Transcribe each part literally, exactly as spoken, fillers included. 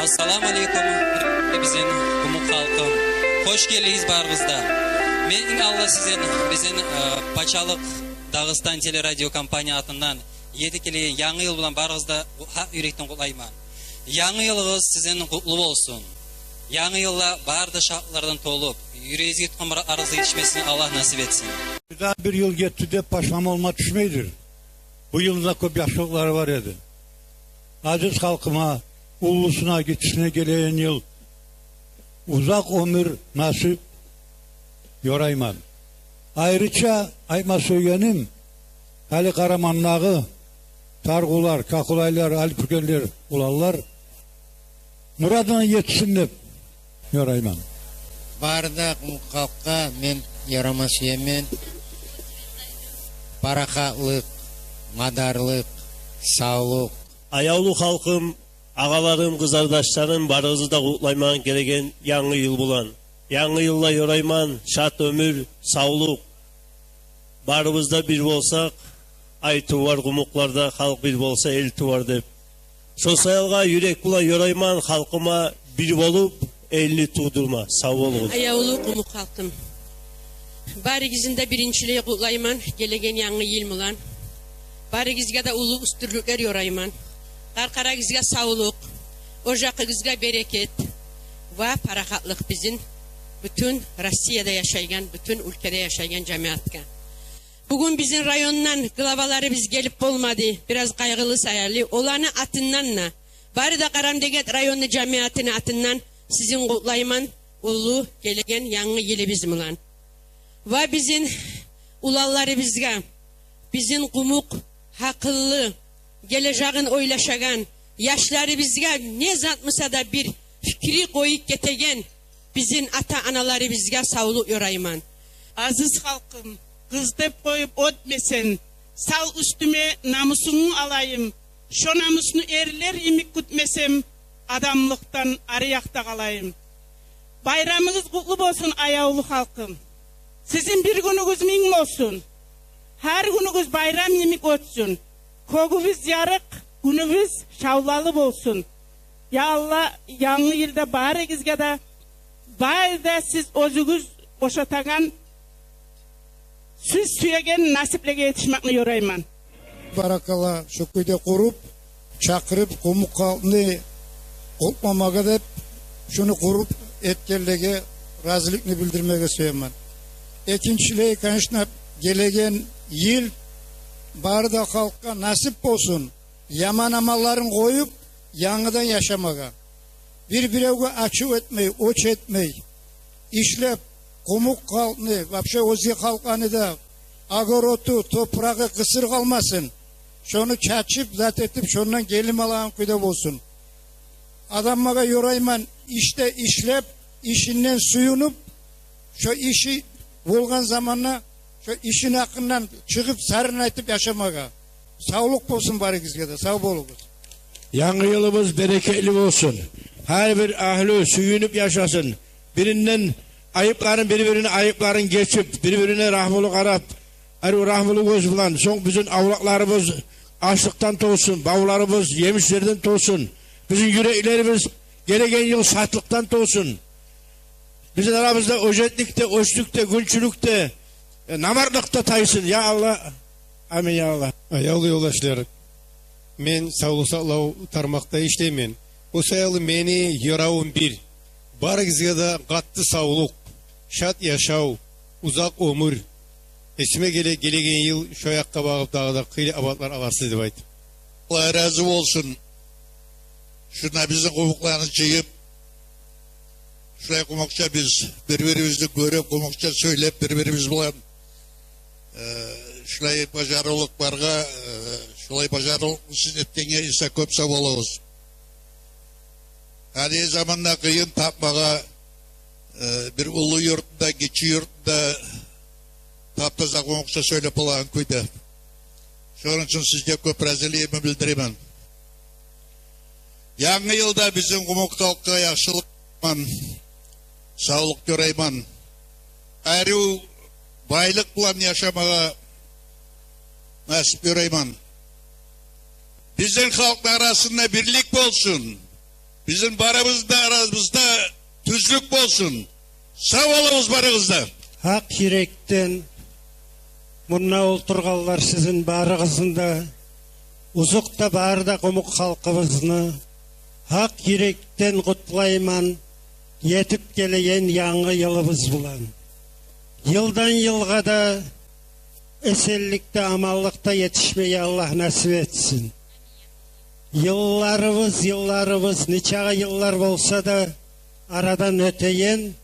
Ассаламу алейкум, бизин къумукъ халкъым. Хош гелдигиз барыгъыз да. Мен инг алда сизин, бизин, э, пачалыкъ Дагъыстан телерадиокомпания атындан етип гелген янгы йыл булан барыгъызны да гьакъ юрекден къутлайман. Янгы йылыгъыз сизин къутлу болсун. Янгы йылда бары да шатлыкълардан толуп, юрегигизге тутгъан муратларыгъызгъа етишмесин Аллагь насип этсин. Дагъы бир йыл гетди деп башлама болма тюшмейдир. Бу йылда кёп яхшылыкълары бар эди. Азиз халкъыма, уллусуна, гиччисине гелеген йыл узакъ оьмюр насип ёрайман. Айрыча айтма сюйгеним, гьали Къарамандагъы Таргъулар, Кахулайлар, Алипгеллер уланлар мурадына етишсин деп ёрайман. Бары да къумукъ халкъгъа мен ёрама сюемен парахатлыкъ, мадарлыкъ, савлукъ. Аявлу халкъым, агъаларым, къызардашларым, барыгъызны да къутлайман гелеген янгы йыл булан. Янгы йылда ёрайман шат оьмюр, савлукъ. Барыбыз да бир болсакъ, айтыв бар къумукъларда: «Халкъ бир болса, эл тувар», — деп. Шо саялгъа юрек булан ёрайман халкъыма бир болуп, элни тувдурма. Сав болугъуз. Аявлу къумукъ халкъым, барыгъызны да биринчилей къутлайман гелеген янгы йыл булан. Барыгъызгъа да уллу уьстюнлюклер ёрайман. Къаркъарагъызгъа савлукъ, ожагъыгъызгъа берекет ва парахатлыкъ бизин бютюн Россияда яшайгъан, бютюн уьлкеде яшайгъан жамиятгъа. Бугюн бизин райондан главаларыбыз гелип болмады, бираз къайгъылы саялы. Оланы атындан да, бары да Къарабудагъгент районну жамиятыны атындан сизин къутлайман уллу гелеген янгы йылыбыз булан. Ва бизин уланларыбызгъа, бизин къумукъ, гьакъыллы, гележегин ойлашагъан, яшларыбызгъа не зат буса да бир фикри къоюп гетеген бизин ата-аналарыбызгъа савлукъ ёрайман. Азиз халкъым, къыз деп къоюп оьтмесем, сал уьстюме намусунгну алайым. Шо намусну эрлер йимик кютмесем, адамлыкъдан ари якъда къалайым. Байрамыгъыз къутлу болсун, аявлу халкъым. Сизин бир гюнюгюз минг болсун. Гьар гюнюгюз байрам йимик оьтсюн. Кёгюбюз ярыкъ, гюнюбюз шавлалы болсун. Я Аллагь, янгы йылда барыгъызгъа да, бары да сиз оьзюгюз ошатагъан, сиз сюеген насиплеге етишмекни ёрайман. Баракалла, шу кюйде къуруп, чакъырып, къумукъ халкъны къутламагъа деп, шуну къуруп этгенлеге разиликни билдирмеге сюемен. Экинчилей, конечно, гелеген йыл бары да халкъгъа насип болсун яман амалларын къоюп, янгыдан яшамагъа. Бир-биревге ачув этмей, оч этмей, ишлеп, къумукъ халкъны, вообще оьзге халкъланы да огороду, топурагъы къысыр къалмасын. Шону чачып, зат этип, шондан гелим алагъан кюйде болсун. Адамлагъа ёрайман ишде ишлеп, ишинден сююнюп, шо иши болгъан заманда шо ишини гьакъындан чыгъып, сарын айтып яшамагъа. Савлукъ болсун барыгъызгъа да, сав болугъуз. Янгы йылыбыз берекетли болсун. Гьар бир агьлю сююнюп яшасын. Биринден айыпларын, бир-бирине айыпларын гечип, бир-бирине рагьмулу къарап, арив рагьмулу гёз булан, сонг бизин авлакъларыбыз ашлыкъдан толсун, бавларыбыз емишлерден толсун, бизин юреклерибиз гелеген йыл шатлыкъдан толсун. Бизин арабызда оьжетлик де, оьчлюк де, гюнчюлюк де, э, намартлыкъ да тайсын, я Аллагь. Амин, я Аллагь. Аявлу ёлдашлар, мен савлукъ сакълав тармакъда ишлеймен. О саялы мени ёравум бир: барыгъызгъа да къатты савлукъ, шат яшав, узакъ оьмюр. Эсиме геле, гелеген йыл шо якъгъа багъып дагъы да хыйлы абатлар аларсыз деп айтып. Аллагь рази болсун. Шунда бизин къумукъланы жыйып, шулай къумукъча биз бир-бирибизни гёрюп, къумукъча сёйлеп, бир-бирибиз булан, э, шулай бажарывлукъ баргъа, э, шулай бажарывлукъну сиз этгенге эсе кёп сав болугъуз. Гьали заманда къыйын тапмагъа, э, бир уллу юртда, гиччи юртда тап-таза къумукъча сёйлеп болагъан кюйде. Шону учун сизге кёп разилигимни билдиремен. Янгы йылда бизин къумукъ халкъгъа яхшылыкъ, савлукъ ёрайман. Арив байлыкъ булан яшамагъа насип ёрайман. Бизин халкъны арасында бирлик болсун. Бизин барыбызны да арабызда тюзлюк болсун. Сав болугъуз барыгъыз да. Гьакъ юрекден мунда олтургъанлар сизин барыгъызны да, озокъда, бары да къумукъ халкъыбызны гьакъ юрекден къутлайман етип гелеген янгы йылыбыз булан. Йылдан йылгъа да эсенликде, аманлыкъда етишмеге Аллагь насип этсин. Йылларыбыз, йылларыбыз, нечакъы йыллар болса да, арадан оьтеген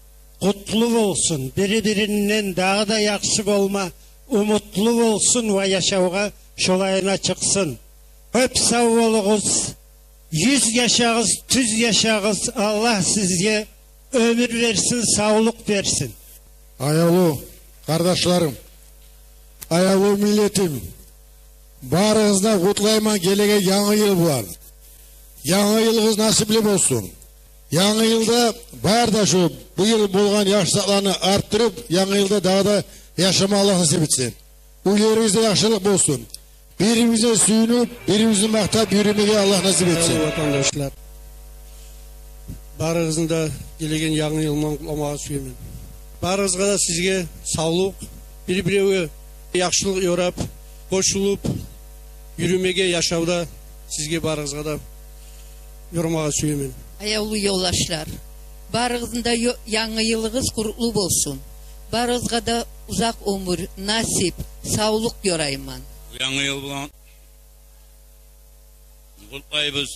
къутлу болсун. Бири-биринден дагъы да яхшы болма умутлу болсун ва яшавгъа шолайына чыкъсын. Кёп сав болугъуз. Юз яшагъыз, тюз яшагъыз. Аллагь сизге оьмюр берсин, савлукъ берсин. Аявлу къардашларым, аявлу миллетим, барыгъызны да къутлайман гелеген янгы йыл булан. Янгы йылыгъыз насипли болсун. Янгы йылда бары да шу бу йыл болгъан яхшы затланы артдырып, янгы йылда дагъы да яшама Аллагь насип этсин. Уьйлеригизде яхшылыкъ болсун. Бир-биригизге сююнюп, бир-биригизни макътап юрюмеге Аллагь насип этсин. Аявлу ватандашлар, барыгъызны да гелеген янгы йыл булан къутламагъа сюемен. Барыгъызгъа да сизге савлукъ, бир-биревге яхшылыкъ ёрап, къошулуп юрюмеге яшавда сизге барыгъызгъа да ёрмагъа сюемен. Аявлу ёлдашлар, барыгъызны да ё-, янгы йылыгъыз къутлу болсун. Барыгъызгъа да узакъ оьмюр, насип, савлукъ ёрайман. Янгы йыл булан къутлайбыз.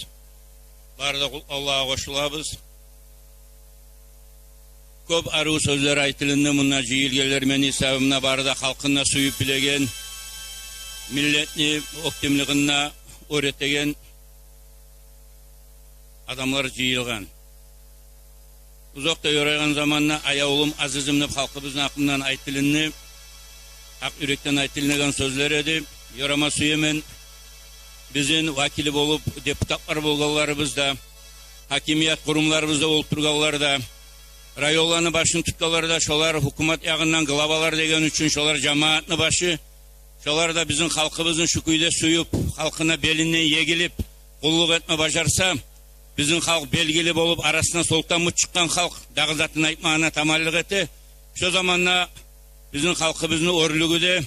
Бары да къутлавлагъа къошулабыз. Кёп арив сёзлер айтылынды. Мунда жыйылгъанлар мени гьисабымда бары да халкъын да сююп билеген, миллетни оьктемлигин де оьр этеген адамлар жыйылгъан. Узакъда ёрайгъан заманда аявлум, азизим деп халкъыбызны гьакъындан айтылынды. Гьакъ юрекден айтылынагъан сёзлер эди. Ёрама сюемен, бизин вакили болуп депутатлар болгъанларыбыз да, гьакимият къурумларыбызда болуп тургъанлар да, районланы башын тутгъанлар да, шолар гьукумат ягъындан главалар деген учун, шолар жамаатны башы, шолар да бизин халкъыбызны шу кюйде сююп, халкъына белинден егилип, къуллукъ этме бажарса, бизин халкъ белгили болуп, арасына солтан-мут чыкъгъан халкъ, дагъы затын айтмагъа таманлыкъ эте. Шо заманда бизин халкъыбызны оьрлюгю де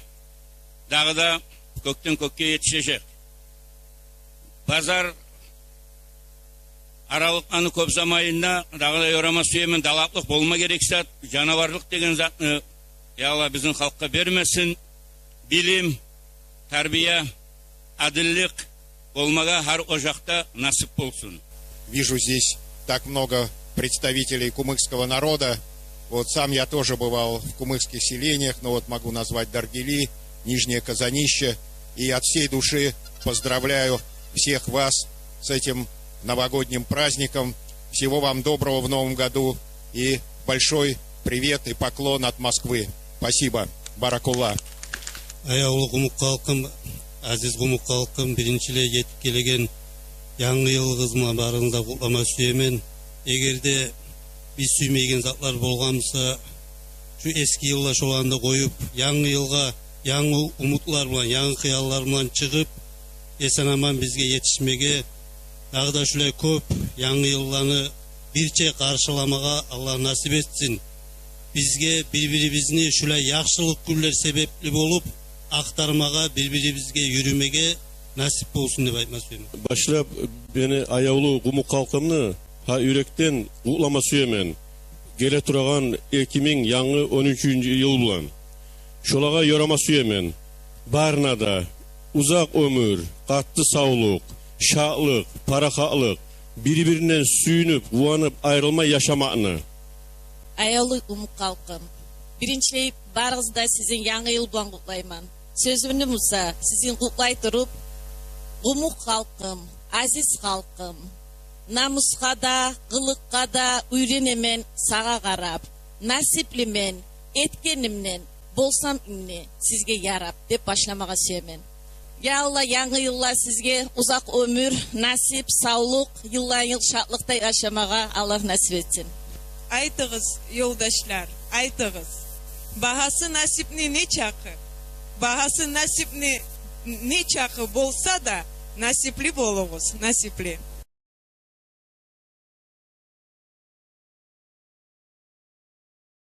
дагъы да кёкден кёкге етишежек. Базар аралыкъланы кёп заманында, дагъы да ёрама сюемен, далаплыкъ болма герек зат, жанаварлыкъ деген затны, я Аллагь, бизин халкъгъа бермесин. Билим, тарбия, адиллик болмагъа гьар ожакъда насип болсун. Вижу здесь так много представителей кумыкского народа. Вот сам я тоже бывал в кумыкских селениях, но вот могу назвать Даргили, Нижнее Казанище. И от всей души поздравляю всех вас с этим новогодним праздником. Всего вам доброго в новом году и большой привет и поклон от Москвы. Спасибо. Баракулла. Аявлу къумукъ халкъым, азиз къумукъ халкъым, биринчилей етип гелеген янгы йылыгъыз булан барыгъызны да къутлама сюемен. Эгер де биз сюймейген затлар болгъан буса, шу эски йылда шоланы да къоюп, янгы йылгъа янгы умутлар булан, янгы хыяллар булан чыгъып, эсен-аман бизге етишмеге, дагъы да шулай кёп янгы йылланы бирче къаршыламагъа Аллагь насип этсин. Бизге бир-бирибизни шулай яхшылыкъ гюнлер себепли болуп, ахтармагъа, бир-бирибизге юрюмеге насип болсун деп айтма сюемен. Башлап мени аявлу къумукъ халкъымны гьакъ юрекден къутлама сюемен геле турагъан эки минг янгы он уьчюнчю йыл булан. Шолагъа ёрама сюемен барына да узакъ оьмюр, къатты савлукъ, шатлыкъ, парахатлыкъ, бир-биринден сююнюп, къуванып, айрылмай яшамакъны. Аявлу къумукъ халкъым, биринчилей барыгъызны да сизин янгы йыл булан къутлайман. Сёзюмню буса сизин къутлай туруп, къумукъ халкъым, азиз халкъым, намусгъа да, къылыкъгъа да уьйренемен сагъа къарап. Насиплимен, этгенимден болсам инг де сизге ярап деп башламагъа сюемен. Я Аллагь, янгы йылда сизге узакъ оьмюр, насип, савлукъ, йылдан-йыл шатлыкъда яшамагъа Аллагь насип этсин. Айтыгъыз, ёлдашлар, айтыгъыз. Багьасы насипни нечакъы, багьасы насипни нечакъы болса да, насипли болугъуз, насипли.